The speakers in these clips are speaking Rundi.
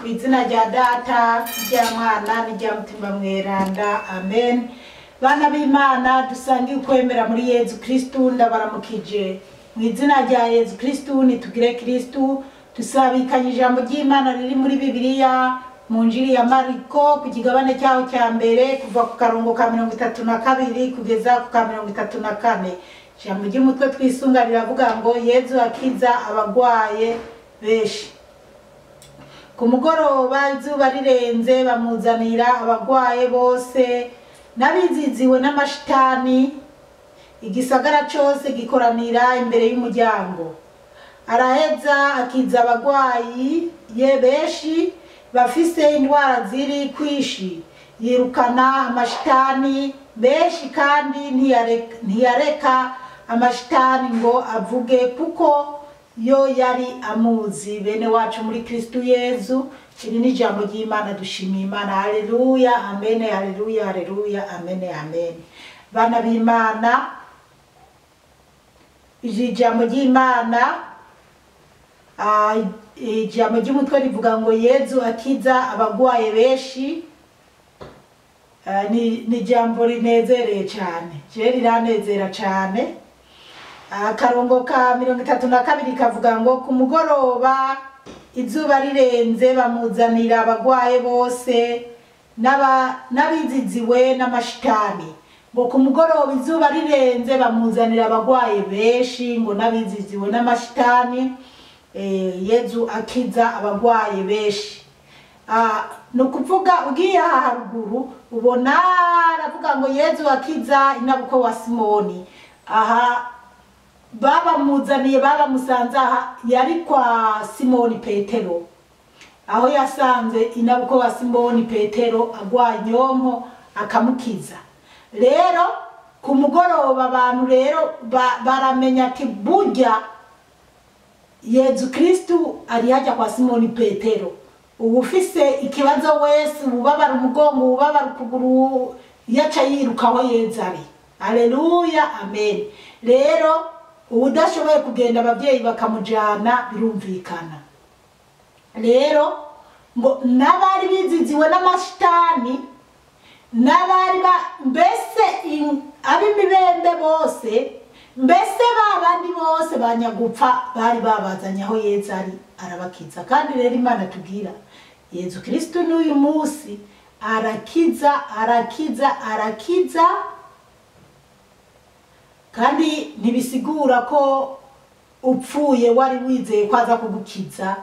Ku izina rya Data, rya Mwana n'irya Mutima Mweranda, amen. Bana b'Imana dusangiye ukwemera muri Yezu Kristu, ndabaramukije mu izina rya Yezu Kristu. Nitugire Kristu. Dusabikanye ijambo ry'Imana riri muri Bibiliya mu Njiri ya Mariko, ku kigabane cyaho cya mbere, kuva ku karongo ka 32 kugeza ku ka 34. Ijambo ry'umutwe twisunga riravuga ngo: Yezu akiza abagwaye benshi. Ku mugoroba, izuba rirenze, bamuzanira abagwaye bose n'abiziziwe n'amashitani. Igisagara cose gikoranira imbere y'umuryango. Araheza akiza abagwayi ye benshi bafise indwara ziri kwishi, yirukana amashitani benshi, kandi ntiyareka amashitani ngo avuge, kuko yo yari amuzi. Bene wacu muri Kristu Yezu, iri ni ijambo ry'Imana. Dushimiye Imana. Haleluya, amen, haleluya, haleluya, amen, amen. Bana b'Imana, iri jambo ry'Imana, ijambo ry'umutwe rivuga ngo: Yezu akiza abagwaye benshi. Ni ijambo rinezereye cyane, je riranezera cyane. Akarongo ka 32 kavuga ngo: ku mugoroba, izuba rirenze, bamuzanira abagwaye bose n'abiziziwe n'amashitani. Ngo ku mugoroba, izuba rirenze, bamuzanira abagwaye benshi ngo n'abiziziwe n'amashitani. Yezu akiza abagwaye benshi. Ni ukuvuga ugiye aha haruguru ubona aravuga ngo: Yezu akiza inabuko wa Simoni. Aha babamuzaniye, babamusanze aha yari kwa Simoni Petero, aho yasanze inabuko wa Simoni Petero agwaye inyonko, akamukiza. Rero ku mugoroba abantu rero baramenya ati burya Yezu Kristu ari hajya kwa Simoni Petero. Uba ufise ikibazo wese, ubabara umugongo, ubabara ukuguru, yaca yiruka aho Yezu ari. Aleluya, amen. Rero uwudashoboye kugenda, ababyeyi bakamujana, birumvikana. Rero ngo n'abari biziziwe n'amashitani, n'abari ba mbese ab'imibembe bose, mbese ba bandi bose banyagupfa, bari babazanye aho Yezu ari, arabakiza. Kandi rero Imana tubwira, Yezu Kristu n'uyu munsi arakiza, arakiza, arakiza. Kandi ntibisigura ko upfuye wari wizeye ko aza kugukiza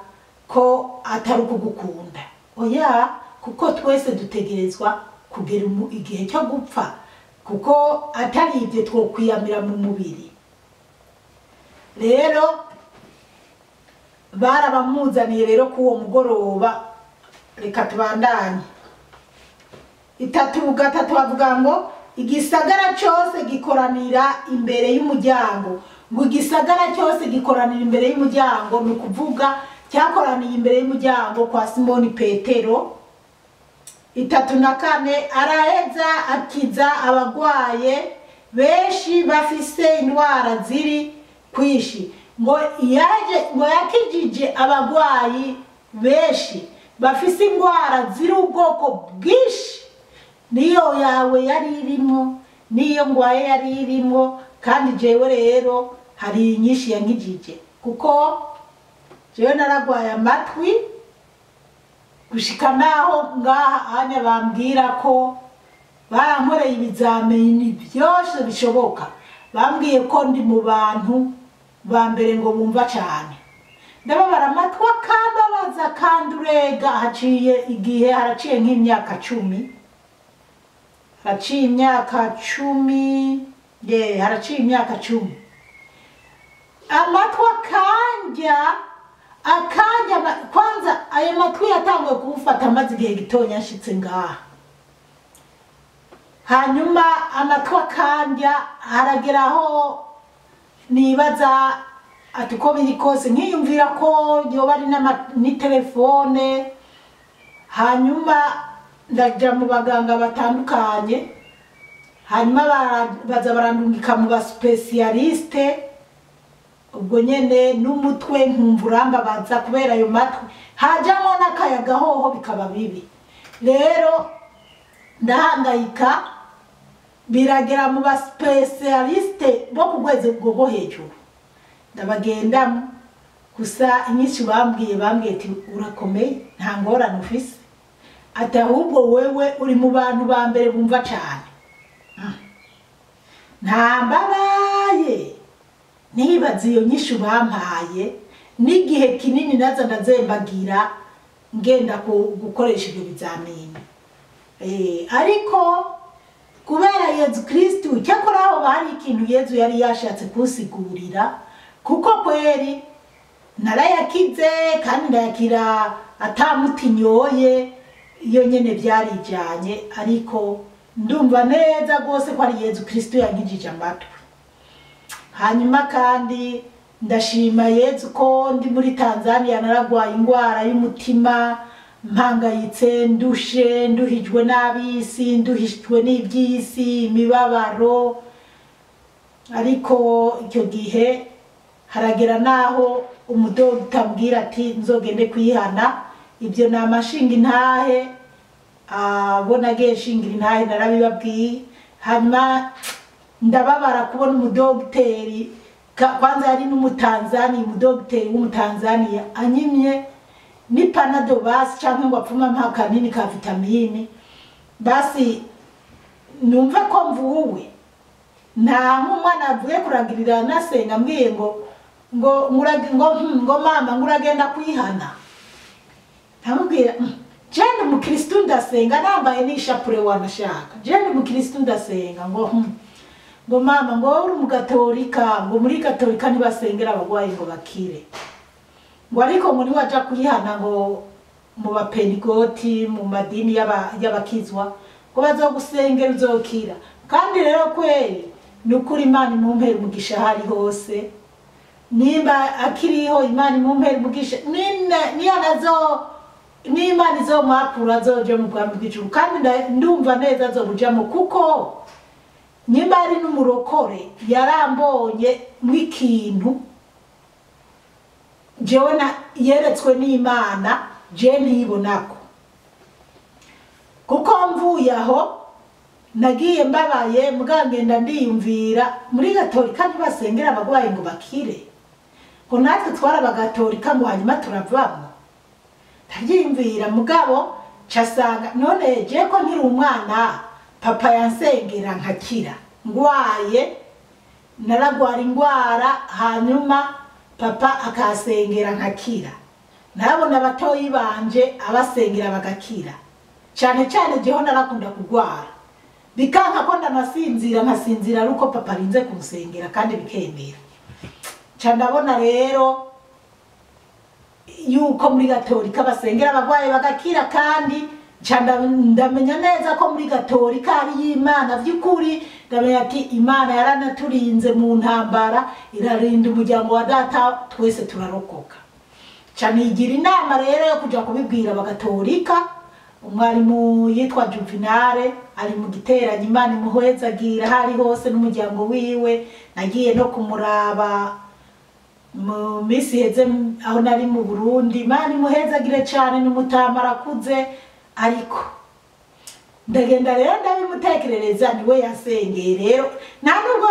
ko atari ukugukunda. Oya, kuko twese dutegerezwa kugera igihe cyo gupfa, kuko atari ibyo twokwiyamira mu mubiri. Rero barabamuzaniye. Rero k'uwo mugoroba, reka tubandanye. 33 bavuga ngo: igisagara cyose gikoranira imbere y'umuryango. Ngo igisagara cyose gikoranira imbere y'umuryango, ni ukuvuga cyakoraniye imbere y'umuryango kwa Simoni Petero. 34, araheza akiza abagwaye benshi bafise indwara ziri kwishi. Ngo yaje, ngo yakijije abagwayi benshi bafise indwara ziri ubwoko bwinshi. Niyo yawe yari irimo, niyo ngwaye yari irimo. Kandi jewe rero hari inyinshi yankijije, kuko jewe naragwaye amatwi gushika naho ngaha anya bambwira ko barankoreye ibizamini byose bishoboka, bambwiye ko ndi mu bantu ba mbere ngo bumva cyane. Ndababara amatwi akambabaza kandi urega. Haciye igihe, haraciye nk'imyaka 10, haraciye imyaka 10, ye, haraciye imyaka 10. Amatwi akanja, akanja. Kwanza ayo matwi yatanguye kuwufata amaze igihe gitonya nshitse ngaha. Hanyuma amatwi akanja, harageraho nibaza ati uko biri kose, nkiyumvira ko yoba ari n'itelefone. Hanyuma ndaja mu baganga batandukanye, hanyuma baza barandungika mu ba spécialistes. Ubwo nyene n'umutwe nkumva urambabaza kubera ayo matwi, hajamo n'akayaga hoho bikaba bibi. Rero ndahangayika, biragera mu baspécialistes bo ku rwego rwo hejuru, ndabagendamo. Gusa inyinshi bambwiye ati: "Urakomeye, nta ngorane ufise," ati: "Ahubwo wewe uri mu bantu ba mbere bumva cane." Nta mbabaye, nibaza iyo nyishu bampaye n'igihe kinini naza ndazembagira ngenda gukoresha ibyo bizamini. Ariko kubera Yezu Kristu, cyakora aho hari ikintu Yezu yari yashatse kunsigurira, kuko kweri narayakize kandi ndayakira atamuti nyoye, iyo nyene byarijanye. Ariko ndumva neza rwose ko ari Yezu Kristu yankijije amatwi. Hanyuma kandi ndashima Yezu ko ndi muri Tanzania naragwaye ingwara y'umutima, mpangayitse, ndushe, nduhijwe n'ab'isi, nduhijwe n'iby'isi, imibabaro. Ariko icyo gihe haragera naho umudogita ambwira ati nzogende kwihana. Ibyo ni amashinga intahe, abo nagiye nshingira intahe narabibabwiye. Hanyuma ndababara kubona umudogiteri, kwanza yari n'Umutanzaniya, umudogiteri w'Umutanzaniya anyimye ni Panadol basi, cyangwa ngo apfume ampa kanini ka vitamine basi numve ko mvuwe. Nta nk'umwana avuye kuragirira nasenga ambwiye ngo mama, ngo uragenda kwihana. Ndamubwira: "Je ndi umukristu, ndasenga nambaye n'ishapure, wanashaka je ndi umukristu, ndasenga." Ngo ngo mama, ngo wowe uri umugatolika, ngo muri Gatolika ntibasengera abagwayi ngo bakire, ngo ariko ngo niwaja kwihana ngo mu bapenigoti, mu madini y'abakizwa, ngo bazogusengera uzokira. Kandi rero kweri ni ukuri, Imana imumpera umugisha aho ari hose, nimba akiriho, Imana imumpera umugisha. Niyo nazo n'Imana izomwakura azoje mu bwami bw'ijuru, kandi ndumva neza azobujamo, kuko nimba ari n'umurokore yarambonye mw'ikintu jewe na yeretswe n'Imana, je ntibonako. Kuko mvuye aho nagiye mbabaye, mugangenda ndiyumvira: muri Gatolika ntibasengera abagwayi ngo bakire, ngo natwe twari abagatolika, ngo hanyuma turavamo. Ndabyiyumvira, mugabo casanga none je ko nkiri umwana papa yansengera nkakira ngwaye, naragwara ingwara, hanyuma papa akasengera nkakira, narabona abatoyi banje abasengera bagakira. Cyane cyane jeho narakunda kugwara bikanka ko ndanasinzira, nkasinzira ari uko papa arinze kunsengera kandi bikemera. Ca ndabona rero yuko muri Gatolika basengera abagwayi bagakira, kandi ca ndamenya neza ko muri Gatolika hariyo Imana vy'ukuri. Ndamenya ati Imana yaranaturinze mu ntambara, irarinda umuryango wa data, twese turarokoka. Ca nigira inama rero yo kuja kubibwira abagatolika. Umwarimu yitwa Juvenale ari mu giteranyo, Imana imuhwezagira aho ari hose n'umuryango wiwe. Nagiye no kumuraba mu minsi iheze aho nari mu Burundi. Imana imuhezagire cane, ni umutama arakuze. Ariko ndagenda rero ndabimutekerereza, niwe yasengeye. Rero nta nubwo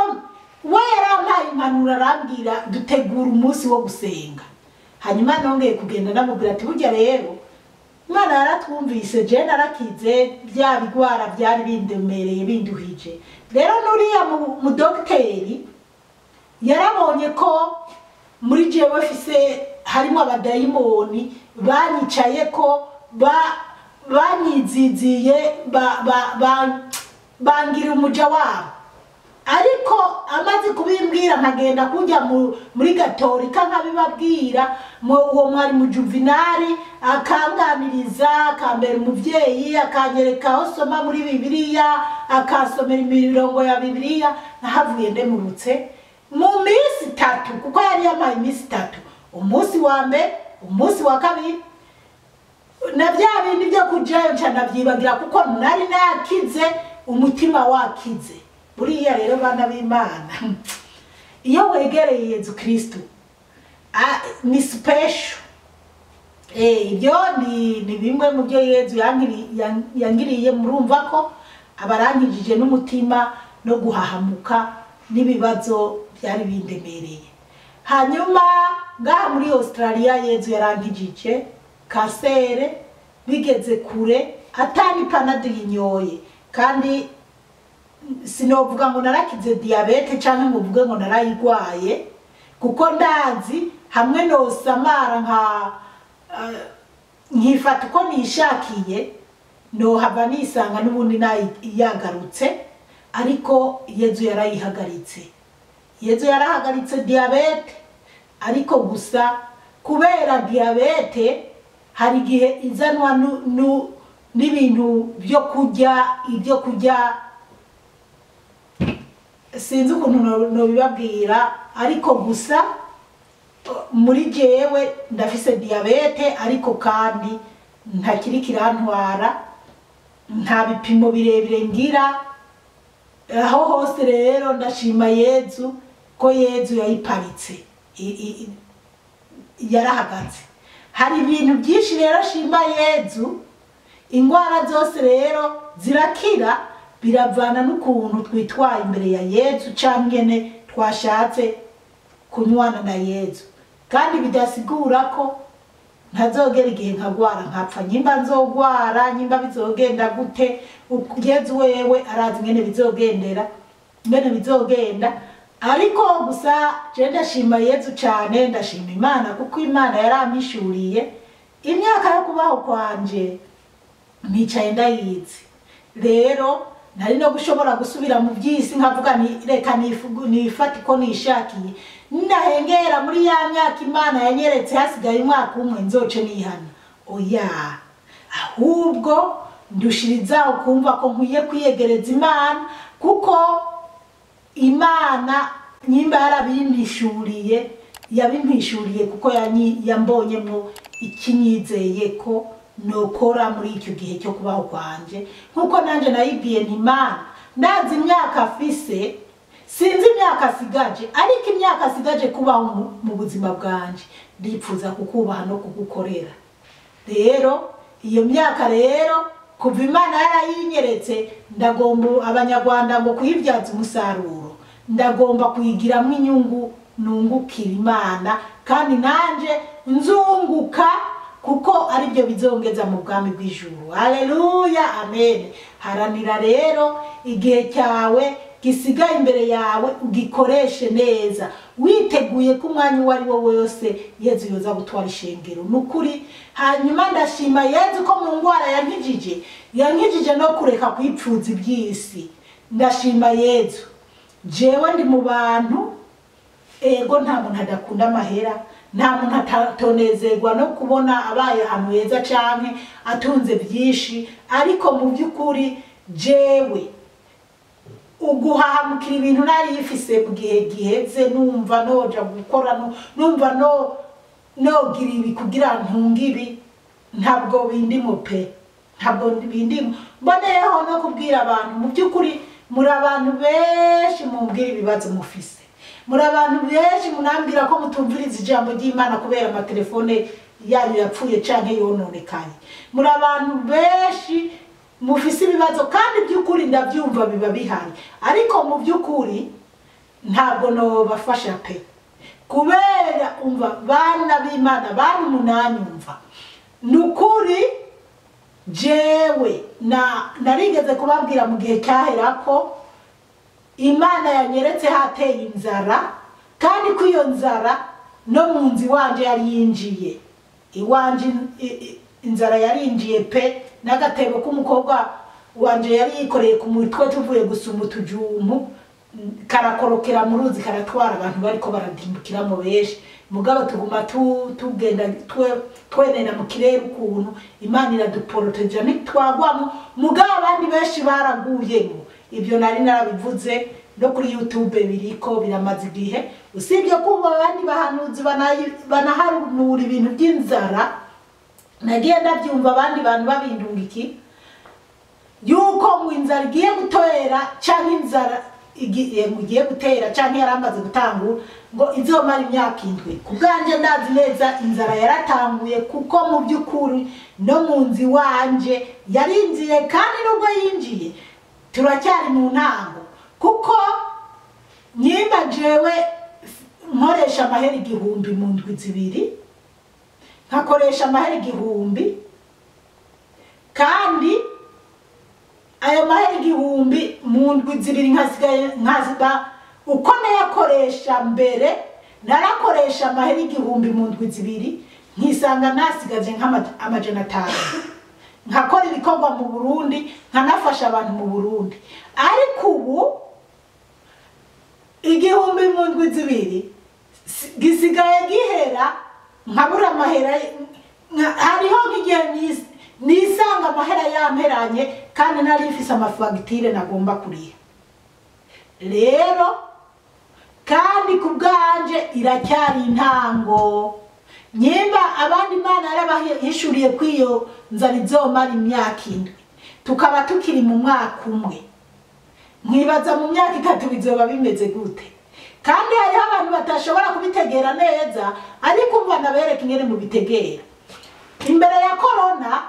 we yarampaye impanuro, arambwira dutegura umunsi wo gusenga. Hanyuma nongeye kugenda ndamubwira ati: "Burya rero Imana yaratwumvise, je narakize bya bigwara byari bindemereye, binduhije." Rero nuriya mu dogiteri yarabonye ko muri jewe fise harimo abadayimoni banyicaye ko banyiziziye, bangira umuja wabo. Ariko amaze kubimbwira, nkagenda kujya muri Gatolika nkabibabwira, uwo mwari mu Juvenali akanganiriza, akambera umuvyeyi, akanyereka aho soma muri Bibiliya, akansomera imirongo ya Bibiliya. Nahavuye ndemurutse mu minsi 3, kuko yari yampaye iminsi 3: umunsi wa mbere, umunsi wa kabiri, na bya bindi byo kujayo nca ndavyibagira, kuko nari nakize, umutima wakize. Buriya rero bana b'Imana, iyo wegereye Yezu Kristu Ni special. Ibyo ni bimwe mu byo Yezu yangiriye. Murumva ko abarangijije n'umutima no guhahamuka n'ibibazo byari bindemereye. Hanyuma ngaha muri Australia Yezu yarankijije kansere bigeze kure, atani panade yinyoye, kandi sinovuga ngo narakize diabete canke ngo mvuge ngo narayigwaye, kuko ndazi hamwe nosamara nka nkifata uko nishakiye nohava nisanga n'ubundi yagarutse. Ariko Yezu yarayihagaritse, Yezu yarahagaritse diabete. Ariko gusa kubera diabete hari igihe izanwa n'ibintu byo kurya, ibyo kurya sinzi ukuntu nobibabwira, ariko gusa muri jewe ndafise diabete, ariko kandi ntakiri kirantwara, nta bipimo birebire ngira aho hose. Rero ndashima Yezu ko Yezu yayiparitse, yarahagaze. Hari ibintu byinshi rero shima Yezu. Ingwara zose rero zirakira, biravana n'ukuntu twitwaye imbere ya Yezu canke twashatse kunywana na Yezu. Kandi bidasigura ko ntazogera igihe nkagwara nkapfa. Nyimba nzogwara, nyimba bizogenda gute, Yezu wewe arazi ngene bizogendera, ngene bizogenda. Ariko gusa je ndashima Yezu cane, ndashima Imana kuko Imana yarampishuriye imyaka yo kubaho kwanje, nicaye ndayizi. Rero nari no gushobora gusubira mu by'isi nkavuga nti reka nifate uko nishakiye, nahengera muri ya myaka Imana yanyeretse hasigaye umwaka umwe nzoce nihana. Oya, ahubwo ndushiriza ukumva ko nkwiye kwiyegereza Imana, kuko Imana nyimba yarabimpishuriye, yabimpishuriye kuko yambonyemwo ikinyizeye ko nokora muri icyo gihe cyo kubaho kwanje. Nkuko nanje nayibwiye nti Imana ndazi imyaka afise, sinzi imyaka asigaje, ariko imyaka asigaje kubaho mu buzima bwanje ndipfuza kukubaha no kugukorera. Rero iyo myaka rero kuva Imana yarayinyeretse, ndagomba abanyarwanda ngo kuyibyaza umusaruro, ndagomba kuyigiramwo inyungu, nungukira Imana kandi nanje nzunguka, kuko aribyo bizongeza mu bwami bw'ijuru. Haleluya, amen. Haranira rero igihe cyawe gisigaye imbere yawe ugikoreshe neza, witeguye ko umwanya uwo ari wo wose Yezu yoza gutwara ishengero. Nukuri. Hanyuma ndashima Yezu ko mu ngwara yankijije, yankijije no kureka kwipfuza iby'isi. Ndashima Yezu. Jewe ndi mu bantu, ego nta muntu adakunda amahera, nta muntu atatonezerwa no kubona abaye ahantu heza canke atunze byinshi, ariko mu by'ukuri jewe uguhahamukira ibintu nari yifise mu gihe giheze, numva noja gukora, numva nogira ibi kugira ntunge ibi, ntabwo bindimo pe, ntabwo bindimo. Mboneyeho no kubwira abantu, mu by'ukuri muri abantu benshi mumbwira ibibazo mufise, muri abantu benshi munambwira ko mutumviriza ijambo ry'Imana kubera amatelefone yanyu yapfuye canke yononekaye. Muri abantu benshi mufise ibibazo, kandi by'ukuri ndabyumva biba bihari, ariko mu by'ukuri ntabwo nobafasha pe, kubera umva bana b'Imana bana munanyumva. Nukuri jewe narigeze kubabwira mu gihe cyahera ko Imana yanyeretse hateye inzara, kandi ko iyo nzara no mu nzu iwanje yari yinjiye, iwanje inzara yarinjiye pe, n'agatebo k'umukobwa wanje yari yikoreye ku mutwe tuvuye gusuma utujumpu karakorokera mu ruzi karatwara abantu bariko baradimbukiramo benshi. Mugabo tuguma tugenda twenena mu kirere ukuntu Imana iraduporoteja ntitwagwamo, mugabo abandi benshi baraguyemo. Ibyo nari narabivuze no kuri YouTube biriko biramaze igihe. Usibye kuba abandi bahanuzi banahanura ibintu by'inzara, nagiye ndabyumva abandi bantu babindungiki yuko ngo inzara igiye gutera canke inzara igiye gutera canke yaramaze gutangura, ngo izomara imyaka 7. Kubwanje ndazi neza inzara yaratanguye, kuko mu by'ukuri no mu nzu wanje yarinjiye, kandi nubwo yinjiye turacyari mu ntango, kuko nyimba jewe nkoresha amahera 1000 mu ndwi 2, nkakoresha amahera 1000, kandi ayo mahera 1000 mu ndwi 2 nkasigaye nkaziba uko nayakoresha mbere. Narakoresha amahera 1000 mu ndwi 2 nkisanga nasigaje nk'500, nkakora ibikorwa mu Burundi, nkanafasha abantu mu Burundi. Ariko ubu 1000 mu ndwi 2 gisigaye gihera nkabura amahera. Hariho nk'igihe nisanga amahera yamperanye kandi nari mfise amafagitire nagomba kuriha. Rero kandi kubwanje iracyari intango. Nyimba abandi Imana yarabahishuriye kwiyo nzara izomara imyaka 7, tukaba tukiri mu mwaka 1, mwibaza mu myaka 3 bizoba bimeze gute? Kandi hariho abantu batashobora kubitegera neza, ariko umva nabereka ingene mu bitegera. Imbere ya corona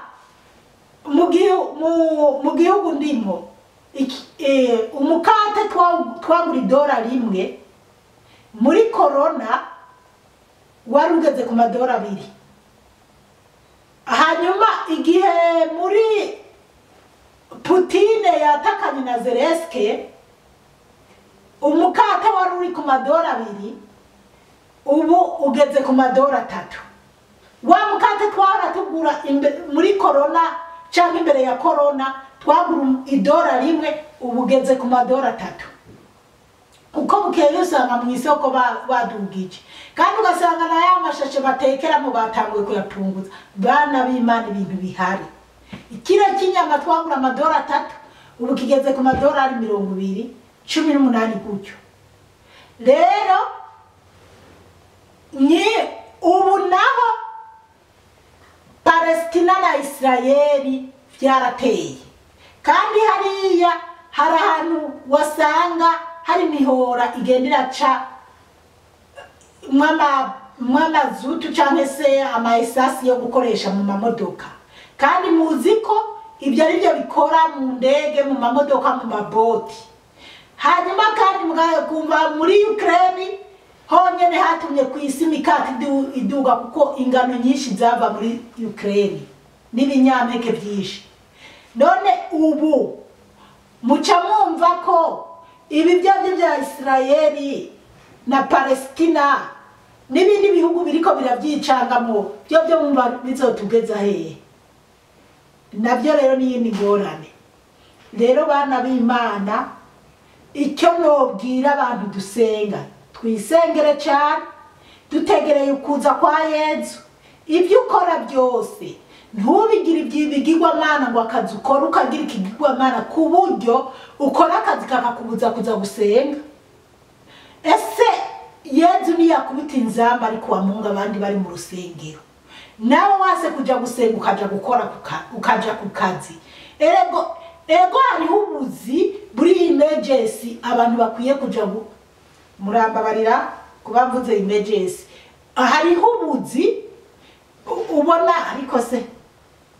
mu gihugu ndimo umukate twagura $1, muri corona wari ugeze ku $2. Hanyuma igihe muri Putine yatakanye na Zelensky, umukate wari uri ku $2, ubu ugeze ku $3. Wa mukate twara tugura muri corona cyangwa imbere ya corona twagura $1, ubu ugeze ku $3. Uko bukeye usanga mu isoko badugije, kandi ugasanga na ya mashashe batekeramo batanguye kuyapunguza. Bana b'Imana, ibintu bihari. Ikiro cy'inyama twagura $3, ubu kigeze ku $20, 18 gutyo. Rero ni ubu naho Palestina na Israeli vyarateye, kandi hariya hari ahantu wasanga hari imihora igenda iraca mw'amazutu canke se ama esasi yo gukoresha mu mamodoka. Kandi muzi ko ibyo ari byo bikora mu ndege, mu mamodoka, mu maboti. Hanyuma kandi mugakumva muri Ukraine honyene hatumye ku isi imikate iduga, kuko ingano nyinshi zava muri Ukraine n'ibinyampeke byinshi. None ubu muca mwumva ko ibi byabyo bya Israeli na Palestina n'ibindi bihugu biriko birabyicangamo byo byo mwumva bizotugeza hehe? Nabyo rero ni ingorane. Rero bana b'Imana, icyo nobwira abantu dusenga, twisengere cyane, dutegereye ukuza kwa Yezu. Ibyo ukora byose ntubigire iby'ibigirwamana ngo akazi ukora ukagira ikigirwamana ku buryo ukora akazi kakakubuza kuza gusenga. Ese Yezu ntiyakubita inzamba ariko wamunga abandi bari mu rusengero, nawe wase kuja gusenga ukaja gukora ukaja ku kazi. Ego hariho ubuzi buri emergency abantu bakwiye kuja murambabarira kuba mvuze emergency. Hariho ubuzi ubona, ariko se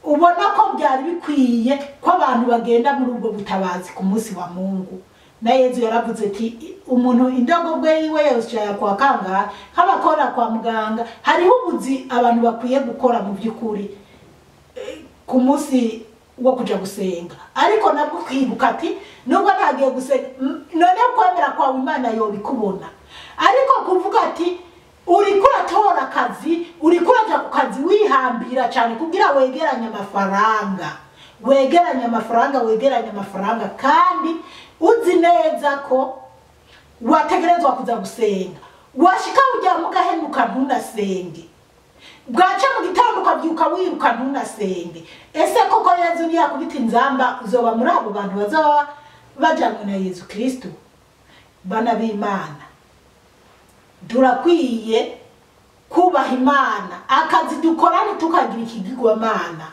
ubona ko byari bikwiye ko abantu bagenda muri ubwo butabazi ku munsi wa Mungu. Na Yezu yaravuze ati umuntu indogobwe yiwe yose kwa kanga nk'abakora kwa muganga. Hariho ubuzi abantu bakwiye gukora mu by'ukuri ku munsi wo kuja gusenga, ariko nabwo kwibuka ati nubwo ntagiye gusenga none kwemera kwawe Imana yobikubona. Ariko kuvuga ati uriko uratora akazi, uriko uraja ku kazi wihambira cyane kugira wegeranye amafaranga, wegeranye amafaranga, wegeranye amafaranga, kandi uzi neza ko wategerezwa kuza gusenga. Washika ujya mugahenuka ntunasenge, bwaca mu gitondo ukabyuka wiruka ntunasenge. Ese koko Yezu ntiyakubita inzamba uzoba muri abo bantu bazoba bajanywe na Yezu Kristo? Bana b'Imana, turakwiye kubaha Imana. Akazi dukora ntitukagira ikigirwamana,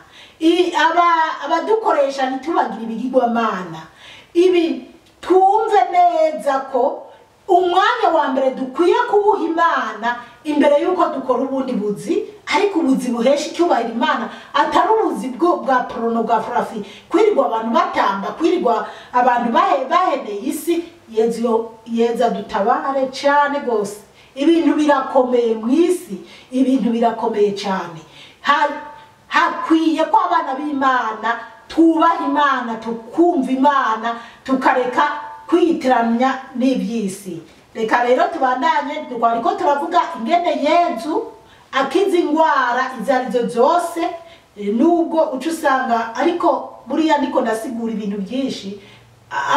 abadukoresha ntitubagira ibigirwamana. Ibi twumve neza ko Umwanya wa mbere dukwiye kuwuha Imana imbere y'uko dukora ubundi buzi, ariko ubuzi buhesha icyubahiro Imana, atari ubuzi bwa porunogarafi, kwirirwa abantu batamba, kwirirwa abantu baheneye isi. Yezu adutabare cyane rwose. Ibintu birakomeye mu isi, ibintu birakomeye cyane. Hakwiye ko abana b'Imana tubaha Imana, tukumva Imana, tukareka kwitiranya n'iby'isi. Reka rero tubandanye, twariko turavuga ingene Yezu akiza ingwara izo arizo zose, nubwo uca usanga ariko buriya ndiko ndasigura ibintu byinshi,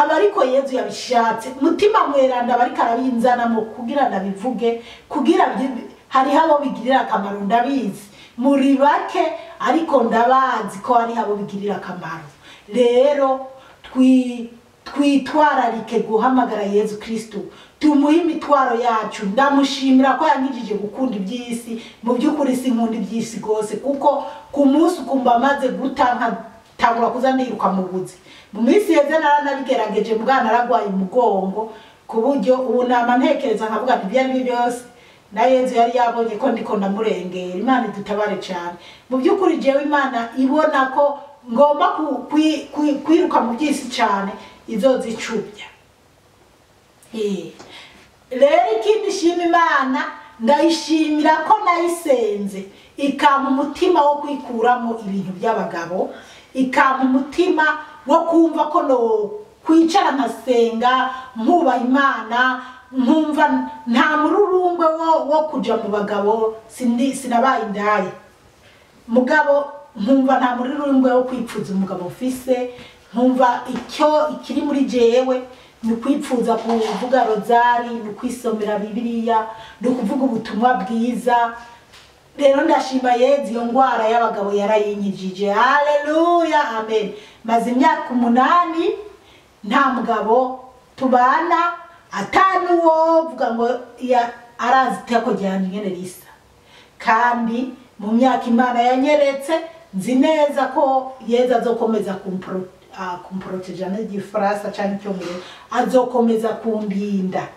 aba ariko Yezu yabishatse. Mutima mweranda aba ariko arabinzanamo kugira ndabivuge, kugira hariho abo bigirira akamaro, ndabizi muri bake, ariko ndabazi ko hariho abo bigirira akamaro. Rero twitwararike guhamagara Yezu Kristo, tumuhe imitwaro yacu. Ndamushimira ko yankijije gukunda iby'isi. Mu by'ukuri sinkunda iby'isi rwose, kuko ku munsi ukumva amaze guta nkatangura kuza niruka mu buzi. Mu minsi yeze naranabigerageje, mbwana naragwaye umugongo ku buryo ubu nama ntekereza nkavuga nti ibyo ari byo byose na Yezu yari yabonye ko ndiko ndamurengera. Imana idutabare cyane. Mu by'ukuri jewe Imana ibona ko ngomba kwiruka mu by'isi cyane, izozicubya. Rero ikindi shima Imana, ndayishimira ko nayisenze ikampa umutima wo kwikuramo ibintu by'abagabo, ikampa umutima wo kumva ko no kwicara nkasenga nkubaha Imana, nkumva nta mururungwe wo kuja mu bagabo. Sinabaye indaya mugabo, nkumva nta mururungwe wo kwipfuza umugabo mfise, nkumva icyo ikiri muri jewe ni kwipfuza kuvuga rozari, ni kwisomera Bibiliya, ni kuvuga ubutumwa bwiza. Rero ndashima Yezu, iyo ngwara y'abagabo yarayinkijije. Haleluya, amen. Maze imyaka 8 nta mugabo tubana, atanu wovuga ngo arazi iteko ryanje ingene risa. Kandi mu myaka Imana yanyeretse, nzi neza ko Yezu azokomeza kumporoteja n'igifaransa canke icyongereza, azokomeza kundinda.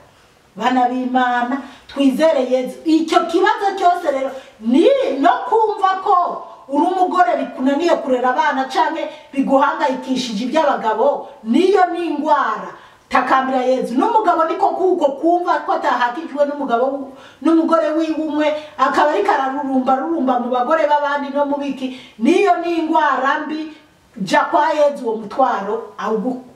Bana b'Imana, twizere Yezu. Icyo kibazo cyose rero ni no kumva ko uri umugore bikunaniye kurera abana canke biguhangayikishije iby'abagabo, niyo ni ingwara. Takambira Yezu. N'umugabo niko kuko kumva ko atahakijwe n'umugabo n'umugore wiwe umwe, akaba ariko ararurumba rurumba mu bagore b'abandi no mu biki, niyo ni ingwara mbi. Ja kwa Yezu, uwo mutwaro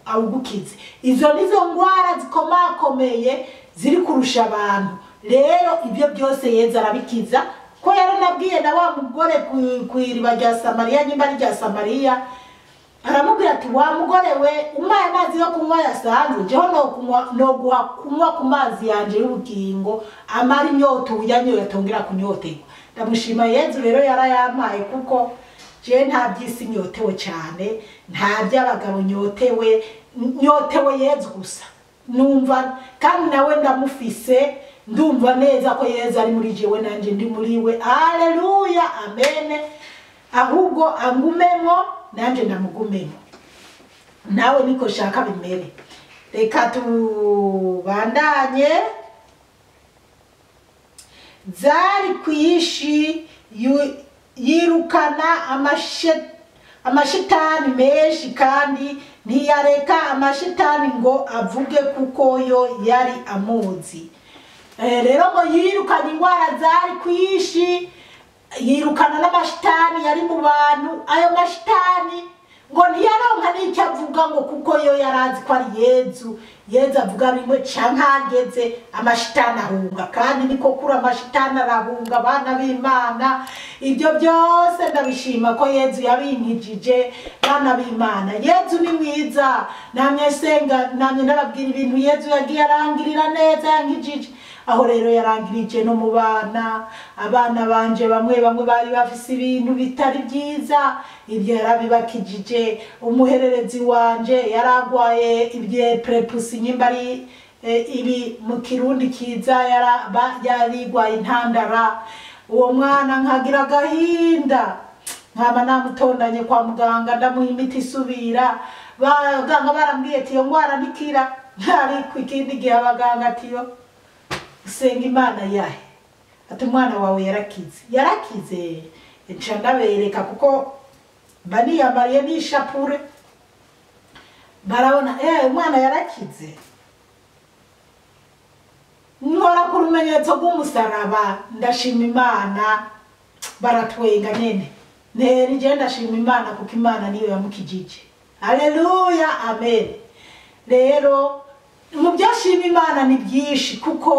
awugukize. Izo nizo ngwara zikomakomeye ziri kurusha abantu. Rero ibyo byose Yezu arabikiza. Ko yaranabwiye na wa mugore ku iriba rya Samariya, nyimba ari rya Samariya, aramubwira ati wa mugore we, umpaye amazi yo kunywa yasanzwe, jeho noguha kunywa ku mazi yanje y'ubugingo, amara inyota uyanyoye atongera kunyoterwa. Ndamushima Yezu rero yarayampaye, kuko je nta by'isi nyotewe cyane, nta by'abagabo nyotewe, nyotewe Yezu gusa. Numva kandi nawe ndamufise, ndumva neza ko Yezu ari muri jewe nanje ndi muri we. Haleluya, amen. Ahubwo angumemo nanje ndamugumemo, nawe niko shaka bimere. Reka tubandanye. Zari kwishi yirukana amashitani menshi, kandi ntiyareka amashitani ngo avuge kuko yo yari amuzi. Rero ngo yirukana ingwara zari kwishi, yirukana n'amashitani yari mu bantu. Ayo mashitani ngo ntiyaronka n'icyo avuga ngo kuko yo yarazi ko ari Yezu. Yezu avuga bimwe canke ageze amashitani ahunga, kandi niko kuri amashitani arahunga. Abana b'Imana, ibyo byose ndabishima ko Yezu yabinkijije. Bana b'Imana, Yezu ni mwiza. Namye senga, namye ndababwira ibintu Yezu yagiye arangirira neza, yankijije. Aho rero yarangirije no mu bana, abana banje bamwe bamwe bari bafise ibintu bitari byiza, ibyo yarabibakijije. Umuhererezi wanje yaragwaye ibye prepusi, nyimba ari ibi mu Kirundi kiza, yarigwaye intandara. Uwo mwana nkagira agahinda, nkaba namutondanye kwa muganga, ndamuha imiti isubira. Baganga barambwiye ati iyo ngwara ntikira. Ariko ikindi gihe abaganga atiyo usenga Imana yahe, ati umwana wawe yarakize, yarakize. Nca ndabereka kuko mba niyambariye n'ishapure, barabona umwana yarakize. Nkora ku rumenyetso rw'umusaraba, ndashima Imana, baratwenga nyene. Neri je ndashima Imana kuko Imana niyo yamukijije. Haleluya, amen. Rero mu byo nshima Imana ni byinshi, kuko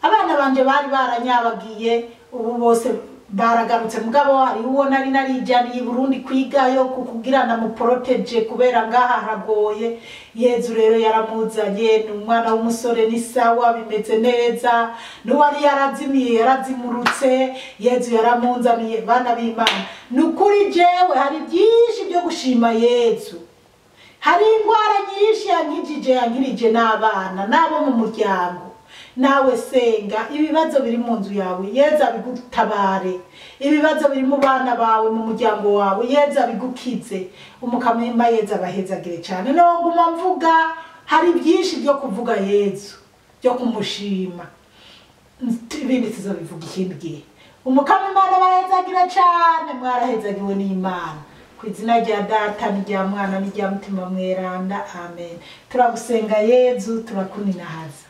abana banje bari baranyabagiye, ubu bose baragarutse. Mugabo hari uwo nari narijaniye i Burundi kwigayo kugira ndamuprotege, kubera ngaha haragoye. Yezu rero yaramuzanye, ni umwana w'umusore, ni sawa, bimeze neza. N'uwari yarazimiye yarazimurutse, Yezu yaramunzaniye. Bana b'Imana, ni ukuri jewe hari byinshi byo gushima Yezu. Hari indwara nyinshi yankijije, yankirije n'abana n'abo mu muryango. Nawe senga, ibibazo biri mu nzu yawe Yezu abigutabare, ibibazo biri mu bana bawe, mu muryango wawe Yezu abigukize. Umukamima Yezu abahezagire cyane. Noguma mvuga, hari byinshi byo kuvuga Yezu, byo kumushima, ibindi tuzobivuga ikindi gihe. Umukamima abahezagira cyane, mwarahezagiwe n'Imana. Ku izina rya Data n'irya Mwana n'irya Mutima Mweranda, amen. Turagusenga Yezu, turakuninahaza.